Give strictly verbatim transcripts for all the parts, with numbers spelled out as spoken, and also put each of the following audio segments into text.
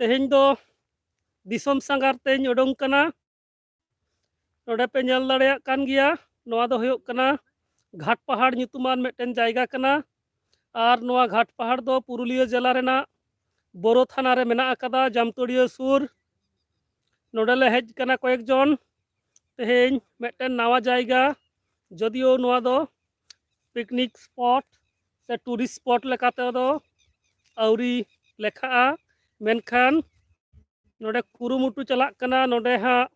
ᱛᱮᱦᱮᱧ ᱫᱚ ᱫᱤᱥᱚᱢ ᱥᱟᱸᱜᱷᱟᱨ ᱛᱮᱧ ᱩᱰᱩᱝ ᱠᱟᱱᱟ᱾ ᱱᱚᱰᱮ ᱯᱮ ᱧᱮᱞ ᱫᱟᱲᱮᱭᱟᱜ ᱠᱟᱱ ᱜᱮᱭᱟ, ᱱᱚᱣᱟ ᱫᱚ ᱦᱩᱭᱩᱜ ᱠᱟᱱᱟ ᱜᱷᱟᱴ ᱯᱟᱦᱟᱲ ᱧᱩᱛᱩᱢᱟᱱ ᱢᱤᱫᱴᱮᱱ ᱡᱟᱭᱜᱟ ᱠᱟᱱᱟ᱾ ᱟᱨ ᱱᱚᱣᱟ ᱜᱷᱟᱴ ᱯᱟᱦᱟᱲ ᱫᱚ ᱯᱩᱨᱩᱞᱤᱭᱟᱹ ᱡᱮᱞᱟ ᱨᱮᱱᱟᱜ ᱵᱳᱨᱳ ᱛᱷᱟᱱᱟ ᱨᱮ ᱢᱮᱱᱟᱜ ᱟᱠᱟᱫᱟ, ᱡᱟᱢᱛᱟᱹᱲᱤᱭᱟᱹ ᱥᱩᱨ᱾ ᱱᱚᱰᱮ ᱞᱮ ᱦᱮᱡ ᱠᱟᱱᱟ ᱠᱚᱭᱮᱠ ᱡᱚᱱ᱾ ᱛᱮᱦᱮᱧ ᱢᱤᱫᱴᱮᱱ ᱱᱟᱣᱟ ᱡᱟᱭᱜᱟ, ᱡᱚᱫᱤᱭᱳ ᱱᱚᱣᱟ ᱫᱚ ᱯᱤᱠᱱᱤᱠ ᱥᱯᱚᱴ ᱥᱮ ᱴᱩᱨᱤᱥᱴ ᱥᱯᱚᱴ ᱞᱮᱠᱟᱛᱮ ᱫᱚ ᱟᱹᱣᱨᱤ ᱞᱮᱠᱷᱟᱜᱼᱟ, ᱢᱮᱱᱠᱷᱟᱱ ᱱᱚᱰᱮ ᱠᱩᱨᱩᱢᱩᱴᱩ ᱪᱟᱞᱟᱜ ᱠᱟᱱᱟ, ᱱᱚᱰᱮ ᱦᱟᱸᱜ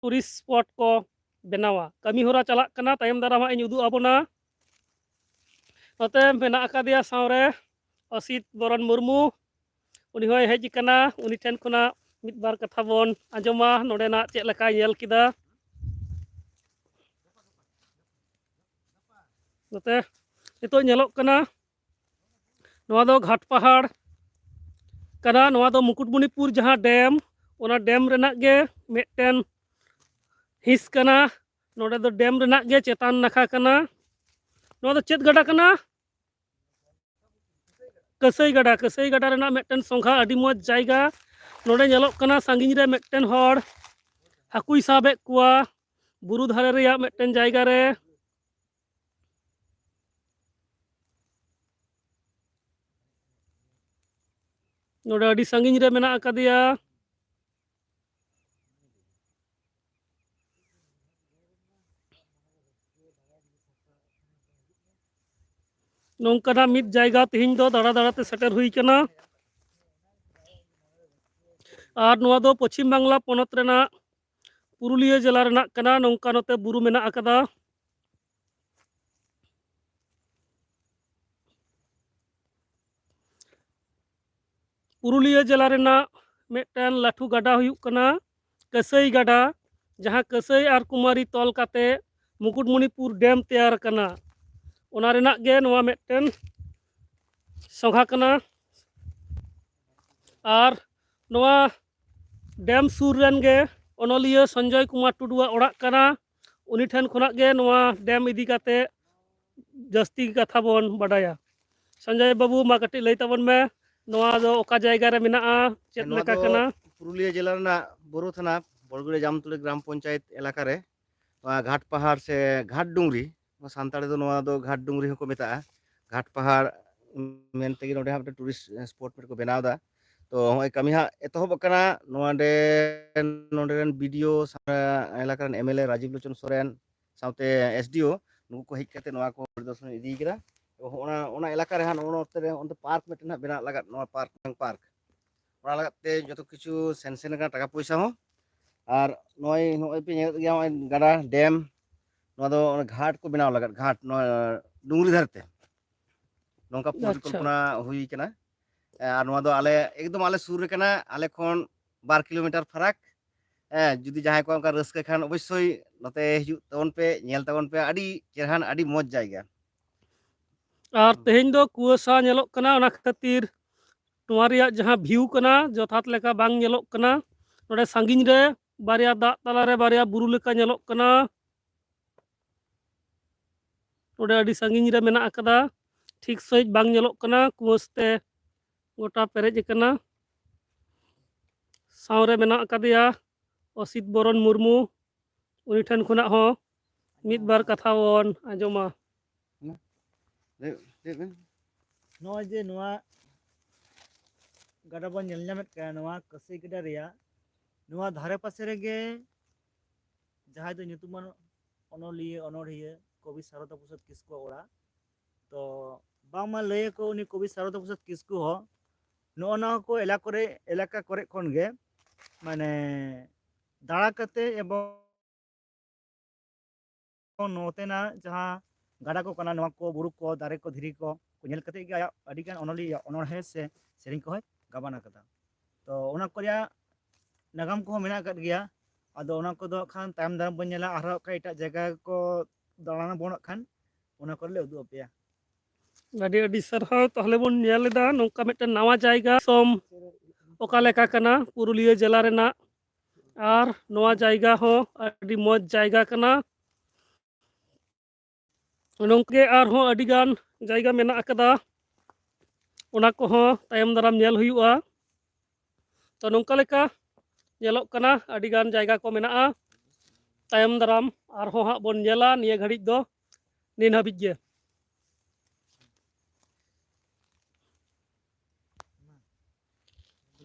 ᱴᱩᱨᱤᱥᱴ ᱥᱯᱚᱴ ᱠᱚ ᱵᱮᱱᱟᱣᱟ᱾ ᱠᱟᱹᱢᱤ ᱦᱚᱨᱟ ᱪᱟᱞᱟᱜ ᱠᱟᱱᱟ, ᱛᱟᱭᱚᱢ ᱫᱟᱨᱟᱢ ᱦᱟᱸᱜ ᱤᱧ ᱩᱫᱩᱜ ᱟᱵᱚᱱᱟ᱾ ᱱᱚᱛᱮ ᱢᱮᱱᱟᱜ ᱟᱠᱟᱫᱮᱭᱟ ᱥᱟᱶᱨᱮ ᱚᱥᱤᱛ ᱵᱚᱨᱚᱱ ᱢᱩᱨᱢᱩ, ᱩᱱᱤ ᱦᱚᱸᱭ ᱦᱮᱡ ᱟᱠᱟᱱᱟ᱾ ᱩᱱᱤ ᱴᱷᱮᱱ ᱠᱷᱚᱱᱟᱜ ᱢᱤᱫ ᱵᱟᱨ ᱠᱟᱛᱷᱟ ᱵᱚᱱ ᱟᱸᱡᱚᱢᱟ, ᱱᱚᱰᱮᱱᱟᱜ ᱪᱮᱫ ᱞᱮᱠᱟᱭ ᱧᱮᱞ ᱠᱮᱫᱟ᱾ ᱱᱚᱛᱮ ᱱᱤᱛᱚᱜ ᱧᱮᱞᱚᱜ ᱠᱟᱱᱟ, ᱱᱚᱣᱟ ᱫᱚ ᱜᱷᱟᱴ ᱯᱟᱦᱟᱲ ᱠᱟᱱᱟ, ᱱᱚᱣᱟ ᱫᱚ ᱢᱩᱠᱩᱴᱢᱩᱱᱤᱯᱩᱨ ᱡᱟᱦᱟᱸ ᱰᱮᱢ, ᱚᱱᱟ ᱰᱮᱢ ᱨᱮᱱᱟᱜ ᱜᱮ ᱢᱤᱫᱴᱮᱱ ᱦᱤᱸᱥ ᱠᱟᱱᱟ᱾ ᱱᱚᱰᱮ ᱫᱚ ᱰᱮᱢ ᱨᱮᱱᱟᱜ ᱜᱮ ᱪᱮᱛᱟᱱ ᱱᱟᱠᱷᱟ ᱠᱟᱱᱟ᱾ ᱱᱚᱣᱟ ᱫᱚ ᱪᱮᱫ ᱜᱟᱰᱟ ᱠᱟᱱᱟ? ᱠᱟᱹᱥᱟᱹᱭ ᱜᱟᱰᱟ᱾ ᱠᱟᱹᱥᱟᱹᱭ ᱜᱟᱰᱟ ᱨᱮᱱᱟᱜ ᱢᱤᱫᱴᱮᱱ ᱥᱚᱸᱜᱷᱟ, ᱟᱹᱰᱤ ᱢᱚᱡᱽ ᱡᱟᱭᱜᱟ᱾ ᱱᱚᱰᱮ ᱧᱮᱞᱚᱜ ᱠᱟᱱᱟ ᱥᱟᱺᱜᱤᱧ ᱨᱮ ᱢᱤᱫᱴᱮᱱ ᱦᱚᱲ ᱦᱟᱹᱠᱩᱭ ᱥᱟᱵᱮᱫ ᱠᱚᱣᱟ᱾ ᱵᱩᱨᱩ ᱫᱷᱟᱨᱮ ᱨᱮᱭᱟᱜ ᱢᱤᱫᱴᱮᱱ ᱡᱟᱭᱜᱟ ᱨᱮ᱾ ᱱᱚᱰᱮ ᱟᱹᱰᱤ ᱥᱟᱺᱜᱤᱧ ᱨᱮ ᱢᱮᱱᱟᱜ ᱟᱠᱟᱫᱮᱭᱟ᱾ ᱱᱚᱝᱠᱟᱱᱟᱜ ᱢᱤᱫ ᱡᱟᱭᱜᱟ ᱛᱮᱦᱮᱧ ᱫᱚ ᱫᱟᱬᱟ ᱫᱟᱬᱟᱛᱮ ᱥᱮᱴᱮᱨ ᱦᱩᱭ ᱠᱟᱱᱟ᱾ ᱟᱨ ᱱᱚᱣᱟ ᱫᱚ ᱯᱚᱪᱷᱤᱢ ᱵᱟᱝᱞᱟ ᱯᱚᱱᱚᱛ ᱨᱮᱱᱟᱜ ᱯᱩᱨᱩᱞᱤᱭᱟᱹ ᱡᱮᱞᱟ ᱨᱮᱱᱟᱜ ᱠᱟᱱᱟ᱾ ᱱᱚᱝᱠᱟ ᱱᱚᱛᱮ ᱵᱩᱨᱩ ᱢᱮᱱᱟᱜ ᱟᱠᱟᱫᱟ᱾ ᱯᱩᱨᱩᱞᱤᱭᱟᱹ ᱡᱮᱞᱟ ᱨᱮᱱᱟᱜ ᱢᱤᱫᱴᱮᱱ ᱞᱟᱹᱴᱩ ᱜᱟᱰᱟ ᱦᱩᱭᱩᱜ ᱠᱟᱱᱟ ᱠᱟᱹᱥᱟᱹᱭ ᱜᱟᱰᱟ, ᱡᱟᱦᱟᱸ ᱠᱟᱹᱥᱟᱹᱭ ᱟᱨ ᱠᱩᱢᱟᱨᱤ ᱛᱚᱞ ᱠᱟᱛᱮ ᱢᱩᱠᱩᱴᱢᱩᱱᱤᱯᱩᱨ ᱰᱮᱢ ᱛᱮᱭᱟᱨ ᱟᱠᱟᱱᱟ᱾ ᱚᱱᱟ ᱨᱮᱱᱟᱜ ᱜᱮ ᱱᱚᱣᱟ ᱢᱤᱫᱴᱮᱱ ᱥᱚᱸᱜᱷᱟ ᱠᱟᱱᱟ᱾ ᱟᱨ ᱱᱚᱣᱟ ᱰᱮᱢ ᱥᱩᱨ ᱨᱮᱱ ᱜᱮ ᱚᱱᱚᱞᱤᱭᱟᱹ ᱥᱚᱧᱡᱚᱭ ᱠᱩᱢᱟᱨ ᱴᱩᱰᱩᱣᱟᱜ ᱚᱲᱟᱜ ᱠᱟᱱᱟ᱾ ᱩᱱᱤ ᱴᱷᱮᱱ ᱠᱷᱚᱱᱟᱜ ᱜᱮ ᱱᱚᱣᱟ ᱰᱮᱢ ᱤᱫᱤ ᱠᱟᱛᱮ ᱡᱟᱹᱥᱛᱤ ᱠᱟᱛᱷᱟ ᱵᱚᱱ ᱵᱟᱰᱟᱭᱟ᱾ ᱥᱚᱧᱡᱚᱭ ᱵᱟᱹᱵᱩ, ᱢᱟ ᱠᱟᱹᱴᱤᱡ ᱞᱟᱹᱭ ᱛᱟᱵᱚᱱ ᱢᱮ, ᱱᱚᱣᱟ ᱫᱚ ᱚᱠᱟ ᱡᱟᱭᱜᱟ ᱨᱮ ᱢᱮᱱᱟᱜᱼᱟ, ᱪᱮᱫ ᱱᱚᱣᱟ ᱞᱮᱠᱟ ᱫᱚ ᱠᱟᱱᱟ? ᱯᱩᱨᱩᱞᱤᱭᱟᱹ ᱡᱮᱞᱟ ᱨᱮᱱᱟᱜ ᱵᱳᱨᱳ ᱛᱷᱟᱱᱟ ᱵᱚᱲᱜᱩᱲᱤᱭᱟ ᱡᱟᱢᱛᱩᱲᱤ ᱜᱨᱟᱢ ᱯᱚᱧᱪᱟᱭᱮᱛ ᱮᱞᱟᱠᱟ ᱨᱮ ᱱᱚᱣᱟ ᱜᱷᱟᱴ ᱯᱟᱦᱟᱲ ᱥᱮ ᱜᱷᱟᱴ ᱰᱩᱝᱨᱤ, ᱱᱚᱣᱟ ᱥᱟᱱᱛᱟᱲ ᱛᱮᱫᱚ ᱱᱚᱣᱟ ᱫᱚ ᱜᱷᱟᱴ ᱰᱩᱝᱨᱤ ᱦᱚᱸᱠᱚ ᱢᱮᱛᱟᱜᱼᱟ᱾ ᱜᱷᱟᱴ ᱯᱟᱦᱟᱲ ᱢᱮᱱ ᱛᱮᱜᱮ ᱱᱚᱰᱮ ᱦᱟᱸᱜ ᱢᱤᱫᱴᱮᱱ ᱴᱩᱨᱤᱥᱴ ᱥᱯᱚᱴ ᱢᱤᱫᱴᱮᱱ ᱠᱚ ᱵᱮᱱᱟᱣ ᱮᱫᱟ᱾ ᱛᱚ ᱱᱚᱜᱼᱚᱭ ᱠᱟᱹᱢᱤ ᱦᱟᱸᱜ ᱮᱛᱚᱦᱚᱵ ᱟᱠᱟᱱᱟ᱾ ᱱᱚᱰᱮ ᱱᱚᱰᱮ ᱨᱮᱱ ᱵᱤ ᱰᱤ ᱳ ᱮᱞᱟᱠᱟ ᱨᱮᱱ M L A Rajiv lotion Soren ᱥᱟᱶᱛᱮ ᱮᱥ ᱰᱤ ᱳ ᱱᱩᱠᱩ ᱠᱚ ᱦᱮᱡ ᱠᱟᱛᱮ ᱱᱚᱣᱟ ᱠᱚ ᱯᱚᱨᱤᱫᱚᱨᱥᱚᱱ ᱤᱫᱤ ᱠᱮᱫᱟ᱾ ᱚᱱᱟ ᱚᱱᱟ ᱮᱞᱟᱠᱟ ᱨᱮ ᱦᱟᱸᱜ ᱱᱚᱜᱼᱚ ᱱᱚᱛᱮ ᱨᱮ ᱚᱱᱛᱮ ᱯᱟᱨᱠ ᱢᱤᱫᱴᱮᱱ ᱦᱟᱸᱜ ᱵᱮᱱᱟᱣ ᱞᱟᱜᱟᱫ, ᱱᱚᱣᱟ ᱯᱟᱨᱠ ᱯᱟᱨᱠ ᱚᱱᱟ ᱞᱟᱜᱟᱫ ᱛᱮ ᱡᱚᱛᱚ ᱠᱤᱪᱷᱩ ᱥᱮᱱᱥᱮᱱ ᱟᱠᱟᱱᱟ, ᱴᱟᱠᱟ ᱯᱚᱭᱥᱟ ᱦᱚᱸ᱾ ᱟᱨ ᱱᱚᱜᱼᱚᱭ ᱱᱚᱜᱼᱚᱭ ᱯᱮ ᱧᱮᱞᱮᱫ ᱜᱮᱭᱟ, ᱱᱚᱜᱼᱚᱭ ᱜᱟᱰᱟ ᱰᱮᱢ, ᱱᱚᱣᱟ ᱫᱚ ᱚᱱᱟ ᱜᱷᱟᱴ ᱠᱚ ᱵᱮᱱᱟᱣ ᱞᱟᱜᱟᱫ, ᱜᱷᱟᱴ ᱱᱚᱣᱟ ᱰᱩᱝᱨᱤ ᱫᱷᱟᱨᱮ ᱛᱮ ᱱᱚᱝᱠᱟ ᱟᱪᱪᱷᱟ᱾ ᱯᱚᱨᱤᱠᱚᱞᱯᱚᱱᱟ ᱦᱩᱭ ᱠᱟᱱᱟ᱾ ᱮ, ᱟᱨ ᱱᱚᱣᱟ ᱫᱚ ᱟᱞᱮ ᱮᱠᱫᱚᱢ ᱟᱞᱮ ᱥᱩᱨ ᱨᱮ ᱠᱟᱱᱟ, ᱟᱞᱮ ᱠᱷᱚᱱ ᱵᱟᱨ ᱠᱤᱞᱳᱢᱤᱴᱟᱨ ᱯᱷᱟᱨᱟᱠ᱾ ᱦᱮᱸ, ᱡᱩᱫᱤ ᱡᱟᱦᱟᱸᱭ ᱠᱚ ᱚᱱᱠᱟ ᱨᱟᱹᱥᱠᱟᱹ ᱠᱷᱟᱱ ᱚᱵᱚᱥᱥᱳᱭ ᱱᱚᱛᱮ ᱦᱤᱡᱩᱜ ᱛᱟᱵᱚᱱ ᱯᱮ, ᱧᱮᱞ ᱛᱟᱵᱚᱱ ᱯᱮ, ᱟᱹᱰᱤ ᱪᱮᱦᱨᱟᱱ, ᱟᱹᱰᱤ ᱢᱚᱡᱽ ᱡᱟᱭᱜᱟ᱾ ᱟᱨ ᱛᱮᱦᱮᱧ ᱫᱚ ᱠᱩᱣᱟᱹᱥᱟ ᱧᱮᱞᱚᱜ ᱠᱟᱱᱟ, ᱚᱱᱟ ᱠᱷᱟᱹᱛᱤᱨ ᱱᱚᱣᱟ ᱨᱮᱭᱟᱜ ᱡᱟᱦᱟᱸ ᱵᱷᱤᱭᱩ ᱠᱟᱱᱟ, ᱡᱚᱛᱷᱟᱛ ᱞᱮᱠᱟ ᱵᱟᱝ ᱧᱮᱞᱚᱜ ᱠᱟᱱᱟ᱾ ᱱᱚᱰᱮ ᱥᱟᱺᱜᱤᱧ ᱨᱮ ᱵᱟᱨᱭᱟ ᱫᱟᱜ ᱛᱟᱞᱟᱨᱮ ᱵᱟᱨᱭᱟ ᱵᱩᱨᱩ ᱞᱮᱠᱟ ᱧᱮᱞᱚᱜ ᱠᱟᱱᱟ᱾ ᱱᱚᱰᱮ ᱟᱹᱰᱤ ᱥᱟᱺᱜᱤᱧ ᱨᱮ ᱢᱮᱱᱟᱜ ᱟᱠᱟᱫᱟ, ᱴᱷᱤᱠ ᱥᱟᱺᱦᱤᱡ ᱵᱟᱝ ᱧᱮᱞᱚᱜ ᱠᱟᱱᱟ, ᱠᱩᱣᱟᱹᱥ ᱛᱮ ᱜᱚᱴᱟ ᱯᱮᱨᱮᱡ ᱟᱠᱟᱱᱟ᱾ ᱥᱟᱶᱨᱮ ᱢᱮᱱᱟᱜ ᱟᱠᱟᱫᱮᱭᱟ ᱚᱥᱤᱛ ᱵᱚᱨᱚᱱ ᱢᱩᱨᱢᱩ, ᱩᱱᱤ ᱴᱷᱮᱱ ᱠᱷᱚᱱᱟᱜ ᱦᱚᱸ ᱢᱤᱫ ᱵᱟᱨ ᱠᱟᱛᱷᱟ ᱵᱚᱱ ᱟᱸᱡᱚᱢᱟ᱾ ᱞᱟᱹᱭ- ᱞᱟᱹᱭ ᱵᱮᱱ᱾ ᱱᱚᱜᱼᱚᱭ ᱡᱮ ᱱᱚᱣᱟ ᱜᱟᱰᱟ ᱵᱚᱱ ᱧᱮᱞ ᱧᱟᱢᱮᱫ ᱠᱟᱱᱟ, ᱱᱚᱣᱟ ᱠᱟᱹᱥᱟᱹᱭ ᱜᱟᱰᱟ ᱨᱮᱭᱟᱜ ᱱᱚᱣᱟ ᱫᱷᱟᱨᱮ ᱯᱟᱥᱮ ᱨᱮᱜᱮ ᱡᱟᱦᱟᱸᱭ ᱫᱚ ᱧᱩᱛᱩᱢᱟᱱ ᱚᱱᱚᱞᱤᱭᱟᱹ, ᱚᱱᱚᱬᱦᱤᱭᱟᱹ, ᱠᱚᱵᱤ ᱥᱟᱨᱚᱫᱟ ᱯᱨᱚᱥᱟᱫᱽ ᱠᱤᱥᱠᱩᱣᱟᱜ ᱚᱲᱟᱜ᱾ ᱛᱚ ᱵᱟᱝᱢᱟ ᱞᱟᱹᱭᱟᱠᱚ ᱩᱱᱤ ᱠᱚᱵᱤ ᱥᱟᱨᱚᱫᱟ ᱯᱨᱚᱥᱟᱫᱽ ᱠᱤᱥᱠᱩ ᱦᱚᱸ ᱱᱚᱜᱼᱚ ᱱᱚᱣᱟ ᱠᱚ ᱮᱞᱟᱠᱟ ᱨᱮ, ᱮᱞᱟᱠᱟ ᱠᱚᱨᱮ ᱠᱷᱚᱱ ᱜᱮ ᱢᱟᱱᱮ ᱫᱟᱬᱟ ᱠᱟᱛᱮ ᱮᱵᱚᱝ ᱱᱚᱛᱮᱱᱟᱜ ᱡᱟᱦᱟᱸ ᱜᱟᱰᱟ ᱠᱚ ᱠᱟᱱᱟ, ᱱᱚᱣᱟ ᱠᱚ ᱵᱩᱨᱩ ᱠᱚ, ᱫᱟᱨᱮ ᱠᱚ, ᱫᱷᱤᱨᱤ ᱠᱚ, ᱠᱚ ᱧᱮᱞ ᱠᱟᱛᱮ ᱜᱮ ᱟᱭᱟᱜ ᱟᱹᱰᱤᱜᱟᱱ ᱚᱱᱚᱞᱤᱭᱟᱹ ᱚᱱᱚᱬᱦᱮ ᱥᱮ ᱥᱮᱨᱮᱧ ᱠᱚᱦᱚᱸᱭ ᱜᱟᱵᱟᱱ ᱟᱠᱟᱫᱟ᱾ ᱛᱚ ᱚᱱᱟ ᱠᱚ ᱨᱮᱭᱟᱜ ᱱᱟᱜᱟᱢ ᱠᱚᱦᱚᱸ ᱢᱮᱱᱟᱜ ᱟᱠᱟᱫ ᱜᱮᱭᱟ᱾ ᱟᱫᱚ ᱚᱱᱟ ᱠᱚᱫᱚ ᱦᱟᱸᱜ ᱠᱷᱟᱱ ᱛᱟᱭᱚᱢ ᱫᱟᱨᱟᱢ ᱵᱚᱱ ᱧᱮᱞᱟ, ᱟᱨᱦᱚᱸ ᱦᱟᱸᱜ ᱠᱷᱟᱱ ᱮᱴᱟᱜ ᱡᱟᱭᱜᱟ ᱠᱚ ᱫᱟᱬᱟᱱ ᱟᱵᱚᱱ ᱦᱟᱸᱜ ᱠᱷᱟᱱ, ᱚᱱᱟ ᱠᱚᱨᱮ ᱞᱮ ᱩᱫᱩᱜ ᱟᱯᱮᱭᱟ᱾ ᱟᱹᱰᱤ ᱟᱹᱰᱤ ᱥᱟᱨᱦᱟᱣ᱾ ᱛᱟᱦᱚᱞᱮ ᱵᱚᱱ ᱧᱮᱞ ᱮᱫᱟ ᱱᱚᱝᱠᱟ ᱢᱤᱫᱴᱮᱱ ᱱᱟᱣᱟ ᱡᱟᱭᱜᱟ, ᱫᱤᱥᱚᱢ ᱚᱠᱟ ᱞᱮᱠᱟ ᱠᱟᱱᱟ ᱯᱩᱨᱩᱞᱤᱭᱟᱹ ᱡᱮᱞᱟ ᱨᱮᱱᱟᱜ, ᱟᱨ ᱱᱚᱣᱟ ᱡᱟᱭᱜᱟ ᱦᱚᱸ ᱟᱹᱰᱤ ᱢᱚᱡᱽ ᱡᱟᱭᱜᱟ ᱠᱟᱱᱟ᱾ ᱱᱚᱝᱠᱟ ᱜᱮ ᱟᱨᱦᱚᱸ ᱟᱹᱰᱤ ᱜᱟᱱ ᱡᱟᱭᱜᱟ ᱢᱮᱱᱟᱜ ᱟᱠᱟᱫᱟ᱾ ᱚᱱᱟ ᱠᱚᱦᱚᱸ ᱛᱟᱭᱚᱢ ᱫᱟᱨᱟᱢ ᱧᱮᱞ ᱦᱩᱭᱩᱜᱼᱟ᱾ ᱛᱚ ᱱᱚᱝᱠᱟ ᱞᱮᱠᱟ ᱧᱮᱞᱚᱜ ᱠᱟᱱᱟ, ᱟᱹᱰᱤ ᱜᱟᱱ ᱡᱟᱭᱜᱟ ᱠᱚ ᱢᱮᱱᱟᱜᱼᱟ᱾ ᱛᱟᱭᱚᱢ ᱫᱟᱨᱟᱢ ᱟᱨᱦᱚᱸ ᱦᱟᱸᱜ ᱵᱚᱱ ᱧᱮᱞᱟ᱾ ᱱᱤᱭᱟᱹ ᱜᱷᱟᱹᱲᱤᱡ ᱫᱚ ᱱᱤᱱ ᱦᱟᱹᱵᱤᱡ ᱜᱮ᱾